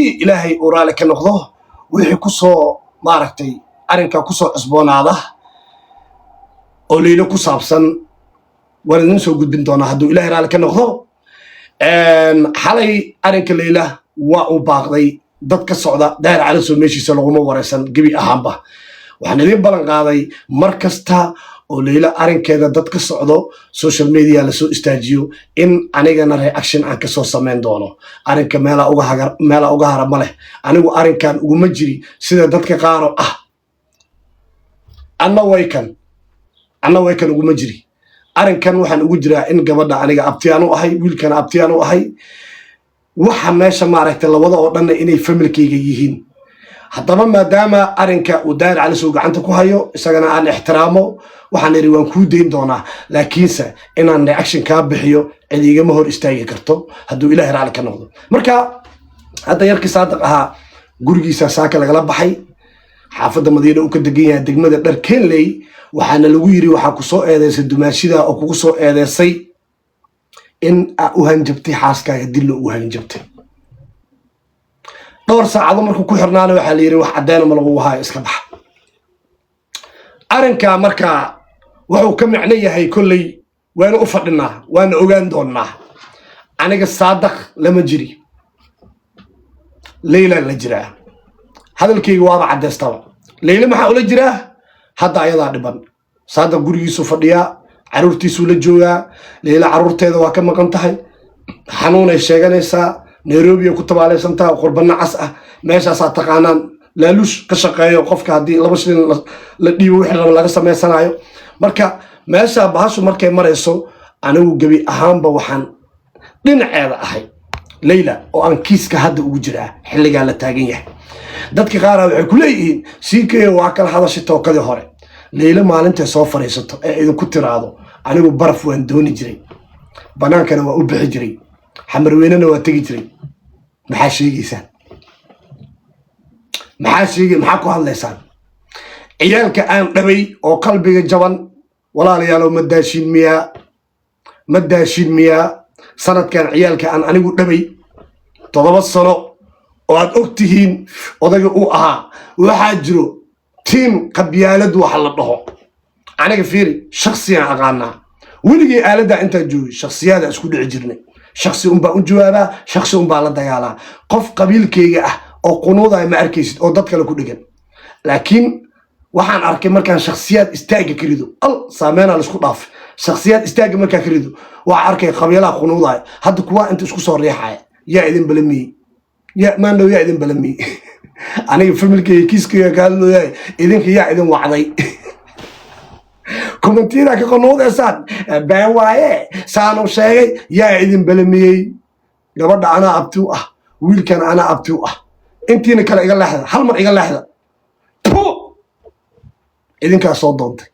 Haddii Ilaahay uu raali ka noqdo, wixii kusoo maaragtay arrinka kusoo cusboonaada oo Leylo ku saabsan waan idin soo gudbin doonaa hadduu Ilahay raali ka noqdo. Xalay arrinka Leyla waa uu baaqday. Dad ka socda Daahir Calasow meeshiisa laguma wareysan gebi ahaanba. Waxaan idiin ballan qaaday mar kasta oo Leyla arrinkeeda dad ka socdo social media lasoo istaajiyo in anigana reaction aan kasoo samayn doono. Arrinka meelaa uga hagar, meelaa uga hara ma leh. Anigu arrinkan uguma jiri sida dadka qaaro ah. Anna way kan, anna way kan uguma jiri. Arrinkan waxaan ugu jiraa in gabadha aniga abtiyaan u ahay, wiilkana abtiyaan u ahay, waxa meesha maaragtay labada oo dhanna inay familkayga yihiin. Haddaba maadaama arrinka uu Daahir Calasow gacanta ku hayo, isagana aan ixtiraamo, waxaan idhi waan kuu dayn doonaa, laakiinse inaan reaction kaa bixiyo cid igama hor istaagi karto hadduu Ilahay raali ka noqdo. Marka hadda yarkii Saadiq ahaa gurigiisa saaka lagala baxay, xaafadda Madiina uu ka degan yahay, degmada Dharkenley. Waxaana lagu yiri waxaa ku soo eedeysay dumaashida oo kugu soo eedeysay in aa u hanjabtay xaaskaaga, dillo u hanjabtay. Dhowr saacado markuu ku xirnaana waxaa la yidhi wax caddeena ma lagugu haayo, iska baxa. Arrinka marka wuxuu ka micno yahay kolley waana u fadhinaa, waana ogaan doonnaa. Aniga Saadaq lama jiri, Leylaan la jiraa. Hadalkayga waaba caddaystaba. Leyle maxaa ula jiraa? Hadda ayadaa dhiban. Saadaq gurigiisuu fadhiyaa, carruurtiisuu la joogaa. Leyle carruurteeda waa ka maqan tahay, xanuunay sheeganaysaa, Nairobi ay ku tabaalaysan tahay, qurbano cas ah meeshaasaa taqaanaan, laaluush ka shaqeeyo, qofka haddii 2 shilin la dhiibo wixii raba laga samaysanayo. Marka meesha bahashu markay marayso, anigu gebi ahaanba waxaan dhinaceeda ahay Leyla oo aan kiiska hadda ugu jiraa xilligaa la taagan yahay. Dadka qaara waxay ku leeyihiin siikeyo waa kala hadashay tookadii hore. Leyla maalintay soo fadhiisato ee idinku tiraahdo anigu baraf waan dooni jiray, banaankana waa u bixi jiray, Xamarweynena waa tegi jiray, maxaa sheegaysaan? Maxaa sheegay? Maxaa ku hadlaysaan? Ciyaalka aan dhabay oo qalbiga jaban, walaalayaalow, ma daashin miyaa? Ma daashin miyaa? Sanadkan ciyaalka aan anigu dhabay 7 sano oo aad og tihiin odayga uu ahaa. Waxaa jiro tiim qabyaalad waxa la dhaho. Aniga fiiri, shaksiyaan aqaanaa. Weligay aaladdaa intaan joogay shaksiyaada isku dhici jirnay. Shaksi unbaa u jawaabaa, shaksi unbaa la dagaalaa. Qof qabiilkayga ah oo qunuudaya ma arkaysid oo dad kale ku dhegan. Laakiin waxaan arkay markaan shaksiyaad istaagga ka rido, al saameynaa laisku dhaafay. Shaksiyaad istaagga markaa ka rido, waxaa arkay qabiilaha qunuudaya. Hadda kuwaa inta isku soo riixaya, yaa idin balamiyey? Ya maandhow, yaa idin balamiyey? Aniga familkayga kiiskayga ka hadlooyahay, idinka yaa idin wacday? Commentiyada ka qunuudaysaan been waaye, saanu sheegay. Yaa idin balamiyey? Gabadha anaa abti u ah, wiilkana anaa abti u ah. Intiina kale iga leexda, hal mar iga leexda. Pu idinkaa soo doontay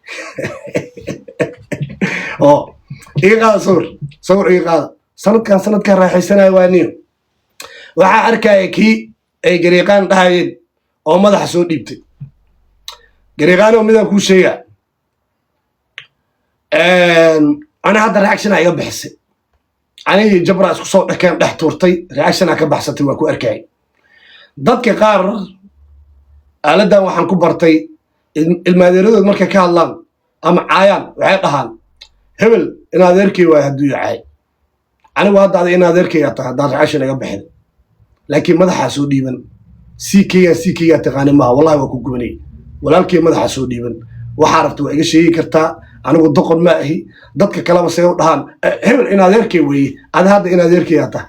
oo iga qaada sawir, sawir iga qaada. Sanadkan sanadkan raaxaysanaya waa niyo. Waxaa arkaya kii ay gariiqaan dhahayeen oo madaxa soo dhiibtay. Gariiqaanoo midaan kuu sheegaa, ani hadda reactiona iga bixisay. Anigii Jabra isku soo dhakeen dhex tuurtay, reactiona ka baxsatay, waa ku arkayay. Dadka qaar aaladdan waxaan ku bartay ilmaadeeradood markay ka hadlaan ama caayaan waxay dhahaan hebel in adeerkay waay hadduu yacaay. Anigu hadda ada in adeerkaygaa tahay haddaan reaction iga bixin, laakiin madaxaa soo dhiiban. Ckga ckgaa taqaani maaha. Wallahi waa ku gubanay walaalkay. Madaxaa soo dhiiban, waxaa rabta waa iga sheegi kartaa. Anigu doqon ma ahi. Dadka kaleba say u dhahaan hebel in adeerkay weeye, ada hadda in adeerkaygaa tahay,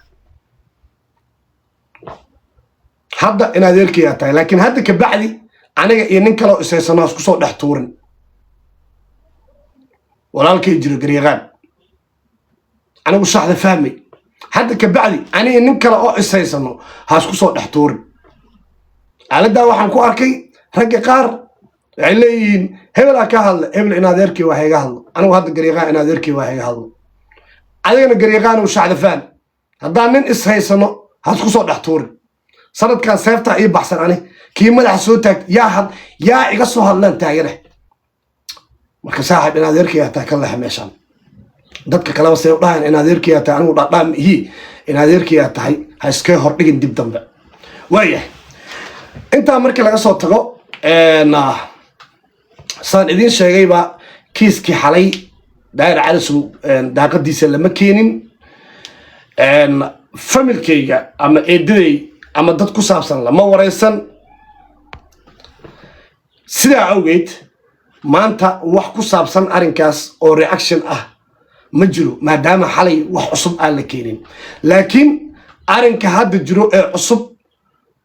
hadda in adeerkaygaa tahay, laakiin hadda kabacdi aniga iyo nin kaloo ishaysano isku soo dhex tuurin. Walaalkay jiro garyaqaan, anigu shaxda fahmay. Hadda kabacdi aniga nin kale oo ishaysano ha isku soo dhex tuurin. Aaladdaa waxaan ku arkay ragga qaar waxay leeyihiin hebelaa ka hadla, hebel in adeerkay waa iga hadlo. Anigu hadda garyaqaan in adeerkay waa iga hadlo, adigana garyaqaan uu shaxda faham. Haddaan nin ishaysano ha isku soo dhex tuurin. Sanadkan seeftaa ii baxsan. Ani kii madaxa soo taag yaa had yaa iga soo hadlaan taagane. Marka saaxib, in adeerkay hataa ka leexa meeshaan. Dadka kaleba say u dhahayan in adeerkay tahay, anigu dhaadhaam ihi. In adeerkay tahay ha iskaga hordhigin dib dambe. Waayahay, intaa markii laga soo tago, saan idiin sheegayba, kiiskii xalay Daahir Calisow daaqadiisa lama keenin. Familkayga ama eedaday ama dad ku saabsan lama wareysan. Sidaa awgeed maanta wax ku saabsan arrinkaas oo reaction ah ma jiro, maadaama xalay wax cusub aan la keenin. Laakiin arrinka hadda jiro ee cusub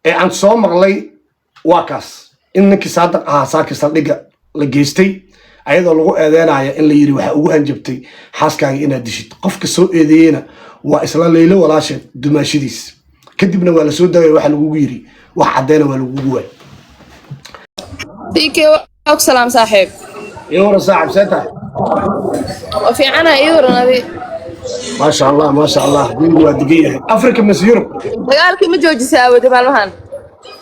ee aan soo maqlay waa kaas, in ninkii Saadaq ahaa saaki saldhigga la geystay, ayadoo lagu eedeynaya in la yidhi waxaa ugu hanjabtay xaaskaaga inaad dishid. Qofka soo eedeeyena waa isla Leylo walaasheed dumaashidiis. Kadibna waa la soo daagaya, waxaa lagugu yidhi wax caddeyna waa lagugu waay. CK, waa ku salaam, saaxiib. Iyo waran, saaxib, see tahay? Waa fiicana, ii waran adi? Maasha Allah, maasha Allah, gurigu waa degan yahay. Africa mise Yurub? Dagaalkii ma joojisay aawada maalmahan?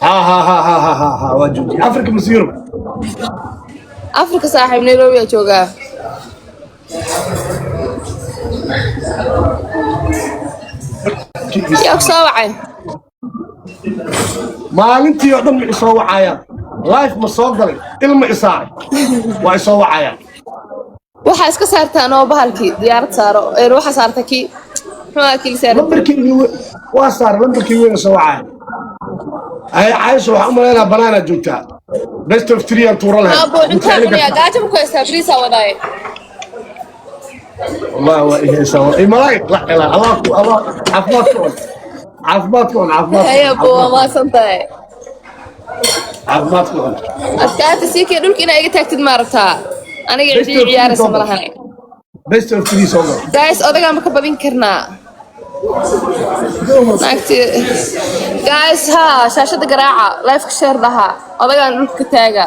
Ha ha ha ha ha ha ha, waa jooji. Africa mise Yurub? Afrika, saaxiib, Nairobi aa joogaa. Yaa ku soo wacay? Maalintii oo dhan ma isoo wacayaan. Live ma soo galay, ilma isaaray, waa isoo wacayaan. Waxaa iska saartaan oo bahalkii diyaarad saaro een waxaa saarta kii muxuu ahaa kii la saaran jiray? Lambarkii waa saaray, lambarkii weyna soo wacaya. Ay Caayisha, waxaan u malaynaa banaanaad joogtaa. Best of three aan tuuro lahayn. Aabo, cuntaa cunaya, gaajo ma ku haystaa? Bariisaa wadaaye. Wallahi waa ihaysaa malaay la ilaa Allah ku Allah. Caafimaad ku cun, caafimaad ku cun, caafimaad ku Haya cun. Abo, waa mahadsan tahay. Caafimaad ku cun. Adkaata siikee, dhulka inaa iga taagtid ma rabtaa aniga? Best Cidii of three. Ciyaaraysa Soo ma gal. Lahane. Best of three soo gal. Guys, odagaan ma ka badin karnaa naagti? Guys, ha shaashada garaaca, live ka share dhaha, odagaan dhulka ka taaga.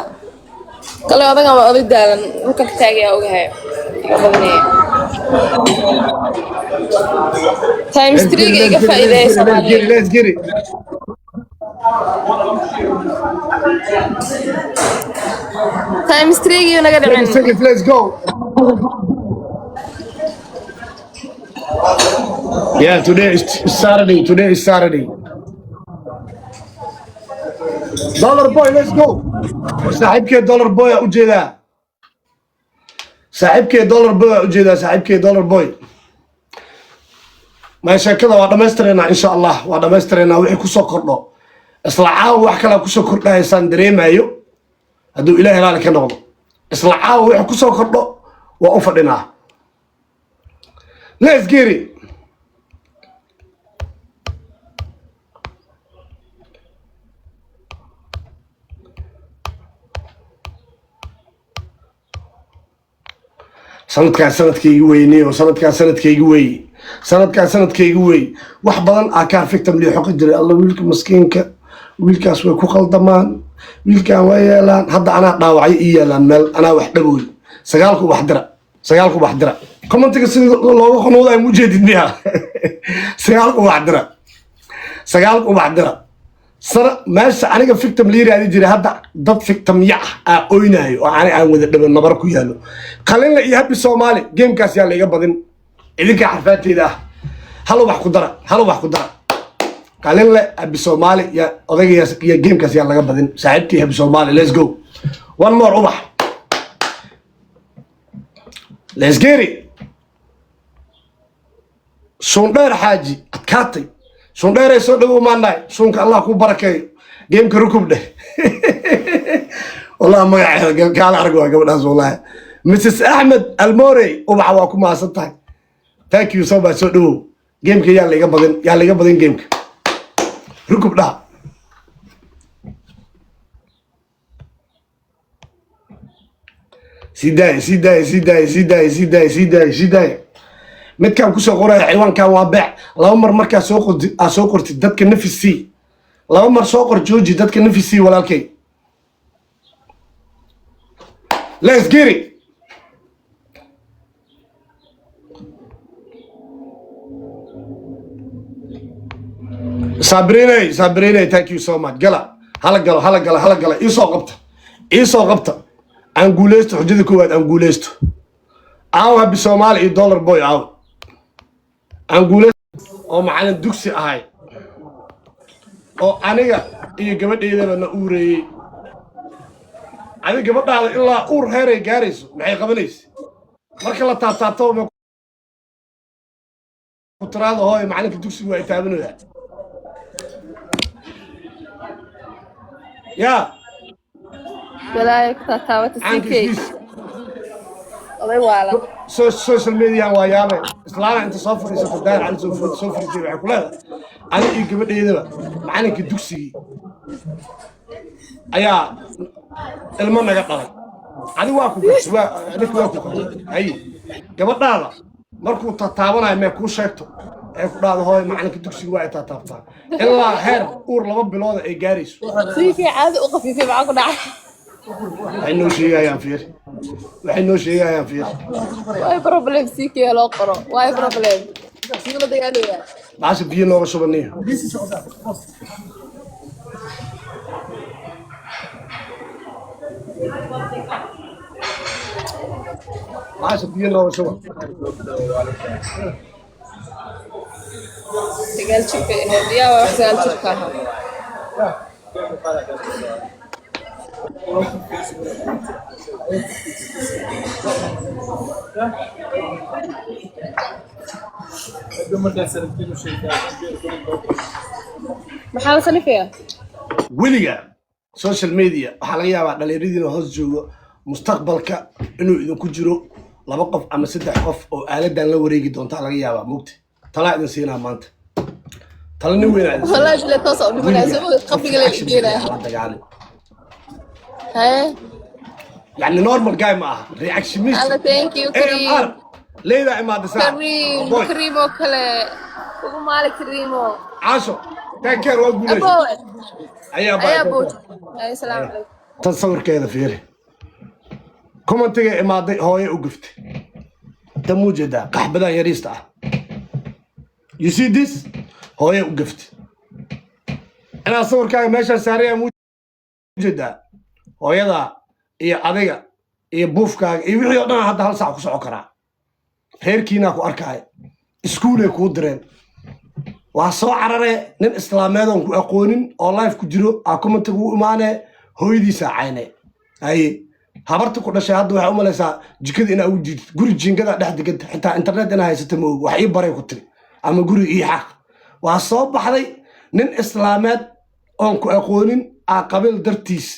Kale odagaan waa oday daalan, dhulka ka taagaya, ogahay iga badinaya. Times Let's get three it, ga let's iga get it, let's faa'iideeya. get it, let's get it. Soomaaliya. Let's get it. Times three giyo naga 30 dhicin. seconds, let's go. Yeah, today is Saturday. Today is Saturday. Dollar Boy, let's go. Saaxiibkee Dollar Boy aa ujeedaa, saaxiibkee Dollar Boy aa ujeedaa, saaxiibkee Dollar Boy. Ma sheekada waa dhammaystireynaa, insha Allah, waa dhammaystireynaa. Wixii kusoo kordho isla caawa, wax kalaa kusoo kordhahaysaan dareemayo, hadduu Ilaah raali ka noqdo. Isla caawa wixii kusoo kordho waa u fadhinaa. Let's get it. Sanadkaan sanadkaygi weynay oo sanadkaan sanadkaygi weeye, sanadkaan sanadkaygi weeye. Wax badan aa kaa victim lii xoqi jiray. Alla, wiilka maskiinka, wiilkaas way ku qaldamaan, wiilkaan waa yeelaan. Hadda anaa dhaawacyo ii yeelaan meel, anaa wax dhabooy. Sagaalku wax dira, sagaalku wax dira. Commentiga sida looga qunuudayo ma ujeedid miya? Sagaalku wax dira, sagaalku wax dira. Sana meesha aniga victim la yiraahdi jiray, hadda dad victim ya ah aa oynaayo oo ani aan wada dhaban, nabar ku yaalo. Qalinla iyo Happy Soomaali, gamekaas yaa la iga badin. Idinkaa xarfaanteyda ah, hal wax ku dara, hal wax ku dara. Qalinle, Happy Soomaali ya odayga ya, gamekaas yaa laga badin. Saaxiibkii Happy Soomaali, let's go. One more ubax, let's get it. Suundheer xaaji adkaatay, suundheeray soo dhawow. Maandhaay suunka, Allah kuu barakeeyo. Gameka rukub dheh. Wallahi magaceeda kaala arag waa gabadhaas. Wallahi Mrs Axmed Almorey, ubaxa waa ku mahadsan tahay. Thank you so much, soo dhawow. Gameka yaa laiga badin, yaa laiga badin. Gameka rukub dhaha. Sii daaya, sii daaya, sii daaya, sii daaya, sii daaya, sii daaya, sii daaya. Midkaan kusoo qoraya ciwaankan waa beec. Laba mar markaa soo qortid, aa soo qortid, dadka nafis sii. Laba mar soo qor, jooji, dadka nafis sii, walaalkay. Let's get it. Sabrinay, Sabrinay, thank you so much. Gala, hala galo, hala galo, hala gala. Iisoo qabta, iisoo qabta, aan guuleysto. Xujada koowaad aan guuleysto. Aaw Happy Soomaali iyo Dollar Boy, aaw aan guuleysto oo macalin dugsi ahay. Oo aniga iyo gabadheydaba na uureeyey. Adiga gabadhaada ilaa uur heeray gaarayso maxay qabanaysa? Marka la taabtaabto ma ku tiraada, "Hooyo, macalinka dugsigu waa itaabanaya"? Yaa? Balaayo ku taataabata. Caanka CK. Iswiis. Oday waalan. Social media waa yaabe. Islaana inta soo fadhiisato, Daar Cali soo fadhiisay, waxay ku leedahay, "Ani iyo gabadheydaba macalinka dugsigii ayaa ilmo naga dhalay." Adi waa ku gartay, waa ninka waa ku gartay. Haye, gabadhaada markuu tataabanayo mee kuu sheegto ee ku dhahdo, "Hooyo, macalinka dugsiga waa ay taataabtaa," ilaa heer uur 2 bilooda ay gaarayso? CK caadi u khafiifay, maxaa ku dhacay? Waxay noo sheegayaan fiir, waxay noo sheegayaan fiir. Why problem CK loo qoro? Why problem? Siduu la dagaalaya? Maxaase biyo nooga shubaniyo? Maxaase biyo nooga shuba? 9 jirka ahayd. Yaa waa wax 9 jirka ahaa? Maxaa la sanifayaa? Weliga social media waxaa laga yaabaa dhalinyaradiina hoos joogo mustaqbalka inuu idinku jiro laba qof ama saddex qof oo aaladan la wareegi doonta laga yaabaa. Mugta talaa idin siinaa maanta, tala nin weynaa idin siinaa. Wallahi bila toos u dhimanaya. Weliga Soo qabriga la reaction geenaya. la dagaalin. Haye. Yani normal guy ma aha reactionist. Alla, thank you, Kareem. AMR leedaa imaada saa. Kareem. Boy. Kareem oo kale ugu maali Kareemo. Caasho, take care, waa guulaysa. Abowe. Ayaa ayaa bye. Booj ay, salaamu calaykum. Tan sawirkeeda fiiri, commentiga imaaday, hooye u guftay. Tan muu jeedaa qaxbadan yariista ah? You see this? Hooye u gaftay inaad sawirkaaga meeshaan saaraya muu jeedaa? Hooyadaa iyo adiga iyo buufkaaga iyo wixii oo dhan hadda hal saac ku soco karaa. Reerkiinaa ku arkaaya, iskuulay kuu direen, waa soo cararee. Nin islaameed oon ku aqoonin oo live ku jiro aa commentiga u imaanee, hooyadiisaa cayne. Haye, habarta ku dhashay hadda waxay u malaysaa jikada inaa ugu jiidid, guri jiingada dhex deganta, xitaa internet inaa haysata ma og. "Wax ii baray," ku tiri, ama "guri ii xaq." Waa soo baxday, nin islaameed oon ku aqoonin aa qabiil dartiis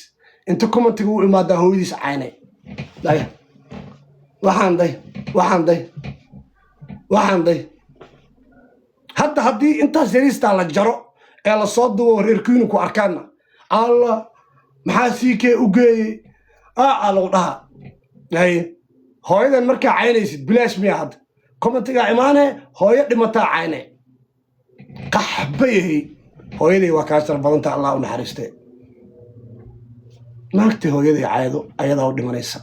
inta commentiga u imaadaa hooyadiis cayne. Day waxaan, day waxaan, day waxaan, day. Hadda haddii intaas yariistaa la jaro ee lasoo dubo, reerkiinu ku arkaanna, "Allah, maxaa siikee u geeyey?" Aa lagu dhahaa. Haye, hooyadan markaa caynaysid bilaash miya? Hadda commentigaa imaane, hooyo dhimataa cayne, qaxba yahay. Hooyaday waa kaa shar badanta, Allah u naxariiste. Naagtay hooyaday caydo ayadaa u dhimanaysa.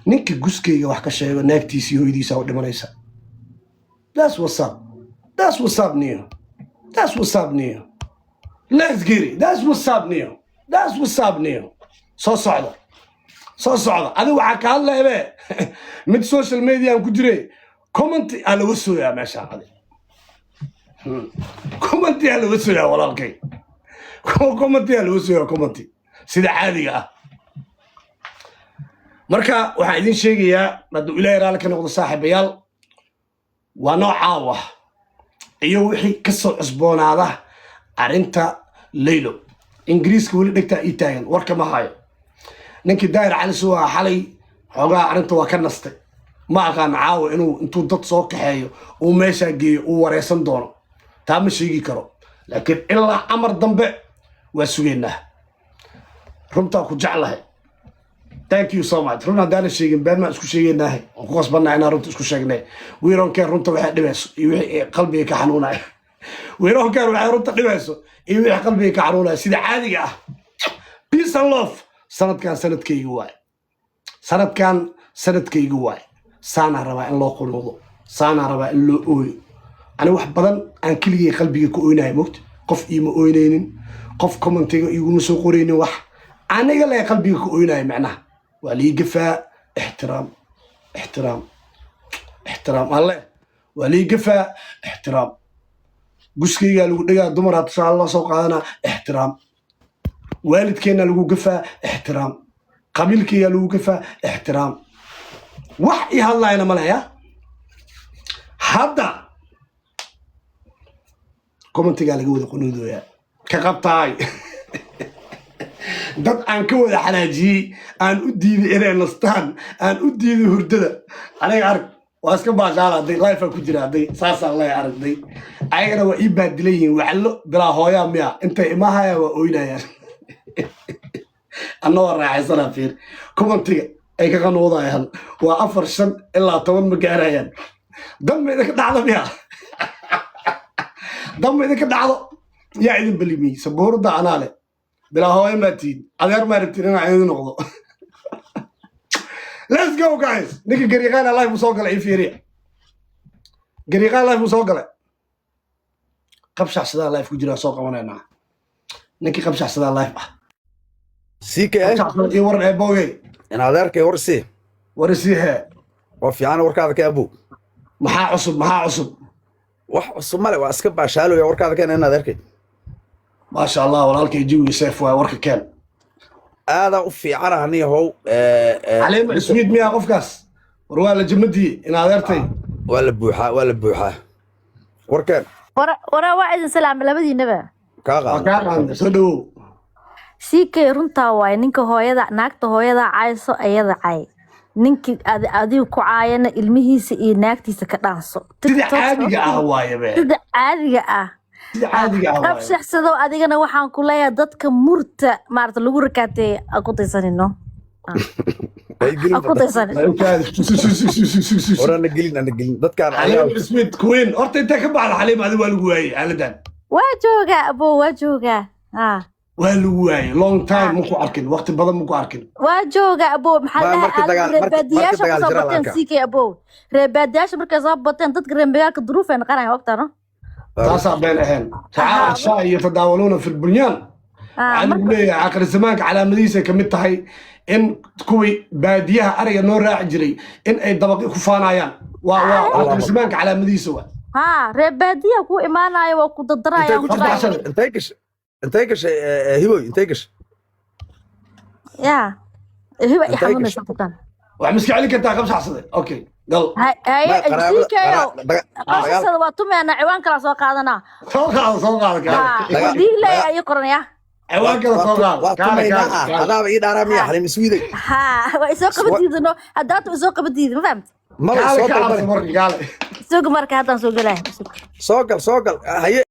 Ninka guskayga wax ka sheego naagtiisii hooyadiisa u dhimanaysa. That's what's up. That's what's up, Neo. That's what's up, Neo. Let's get it. That's what's up, Neo. That's what's up, Neo. Soo socda. Soo socda. Adiga waxaa ka hadlaybe mid social media aan ku jiray. Comment aa laga sooyaa meeshaan adi. Comment aa laga sooyaa, walaalkay. Comment aa laga sooyaa, comment sida caadiga ah. Marka waxaan idin sheegayaa, hadduu Ilaahay raalli ka noqdo, saaxiibayaal, waa noo caawa iyo wixii ka soo cusboonaada arrinta Laylo. Ingiriiska weli dhegtaa ii taagan, warka ma hayo. Ninkii Daahir Cali Suwa xalay xoogaa arrinta waa ka nastay. Ma aqaan caawa inuu intuu dad soo kaxeeyo uu meeshaa geeyo uu wareesan doono, taa ma sheegi karo, laakiin ilaa amar dambe waa sugaynaa. Runtaa ku jeclahay, thank you so much. Run haddaana sheegin, been maan isku sheegaynaahe? Waan ku qasbannaha inaan runta isku sheegnay. We don't care runta waxay dhibayso iyo wixii qalbiga ka xanuunaya. We don't care waxay runta dhibayso iyo wixii qalbiga ka xanuunaya sida caadiga ah. Peace and love. Sanadkan sanadkayga waay, sanadkan sanadkayga waay. Saanaa rabaa in loo qunuudo, saanaa rabaa in loo ooyo. Ani wax badan aan keligay qalbiga ka oynayo mogta, qof iima oynaynin, qof commentiga iguma soo qoraynin, wax aniga le qalbiga ka oynayo. Macnaha waa lii gafaa, ixtiraam, ixtiraam, ixtiraam alle. Waa lii gafaa, ixtiraam. Guskaygaa lagu dhegaa, dumaraa tusaale loo soo qaadanaa, ixtiraam. Waalidkeennaa lagu gafaa, ixtiraam. Qabiilkaygaa lagu gafaa, ixtiraam. Wax ii hadlaayana ma leya. Hadda commentigaa laga wada qunuudooyaa ka qabtaay. Dad aan ka wada xanaajiyey, aan u diiday inay nastaan, aan u diiday hurdada. Aniga arag, waa iska baashaala hadday lifea ku jira, hadday saasaan lay aragday. Ayagana waa ii baadilan yihiin. Waclo bilaa hooyaa miya? Intay imahayaan waa ooynayaan, anna waa raaxaysanaa. Fiir commentiga ay ka qanuudayaan, waa 4, 5 ilaa 10 ma gaarayaan. Dan ma idinka dhacdo miya? Dan ma idinka dhacdo? Yaa idin balimiyey? Sabuurada anaa leh. Bilaa hooyo maa tiid? Adeer maa rabtiin inaa idin noqdo? Let's go, guys. Ninka Gariiqaana live mu soo galay? Ii fiiriya, Gariiqaan live mu soo galay? Qabshaxsadaa live ku jiraa, soo qabanaynaa ninkii qabshaxsadaa live ah. CK. Qabshaxsada, ii waran, eeboogey. In adeerkay, war sii. Warisii hee. Waa fiican, warkaada ka abow. Maxaa cusub? Maxaa cusub? Wax cusub male, waa iska baashaalooya. Warkaada keen, in adeerkay. Maasha Allah, walaalkay, jawiga seef waay. Warka keen. Aadaa u fiicana aniyahow. Caleema Iswiid miyaa qofkaas? War waa la jamadiye, in adeertay. Waa la buuxaa, waa la buuxaa. Warkeen. Wara waa idin salaama labadiinaba. Kaa Waa qaada. Kaa qaadna, soo dhawow. CK, runtaa waaye. Ninka hooyada, naagta hooyada cayso, ayada cay. Ninkii adiga ku caayana, ilmihiisa iyo naagtiisa ka dhaanso. Sida TikTok caadiga ah waaye be. Sida caadiga ah. Sida caadiga ah waaye. Qabshaxsado, adigana waxaan ku leeyahay dadka murta maarata lagu rakaateeye a ku daysanino. Hay gelin. A ku daysanin. Waa u kaadi. War ana gelin, ana gelin dadkaan. Xaliim Smith Queen, horta intee ka baxda Xaliim? Adi waa lagu waayey xaaladan. Waa joogaa abo, waa joogaa ha. Waa lagu waayey long time, maku arkin, waqti badan maku arkin. Waa joogaa abo, maxaa Ma- dhahay? Markii dagaal- reer markii baadiyaasha dagaal kusoo jiraa la bateen. arkaa. CK abo, reer baadiyaasha markay soo bateen, dadka reer magaalka duruuf ay noqonayaan, ogtaano. Taasaa been ahayn. Racaa iyo tadaawaluuna fi lbunyaan. Waxaa lagu leeyahay aakhir zamaanka calaamadihiisa ka mid tahay in kuwii baadiyaha ariga noo raaci jiray in ay dabaqi ku faanayaan. Waa aakhir zamaanka calaamadihiisa waa. Ha, reer baadiyaha ku imaanaya, waa ku Intay dadarayaan. ku jirtaa? Intay gashay? Intay gashay, Hiboy? Intay gashay? Ya hiba i Intay xanuunaysa gashay? kutan. Wax ma iska celin kartaa, qabsaxsade? Okay, gal. Haye. Ma- qaraabada- CKyo. dagaal- Qabsada waa tumeena, ciwaan kala soo qaadanaa. Soo qaado, soo qaado, kaale. Diigle ayaa ii qoranaya. Ciwaan kale soo qaado. Waa Kaale. tumaynaa. Kaale, Ah, kaale. adaaba ii dhaaraa miya, Xaliim Iswiiday? Ha, waa isoo qaba diidano haddaatu isoo qaba diidi, ma fahamti? Maba Kaale soo ka dalbane. cabso marka, kaale. Suga marka, haddaan soo gelaya. Soo gal, soo gal, haye.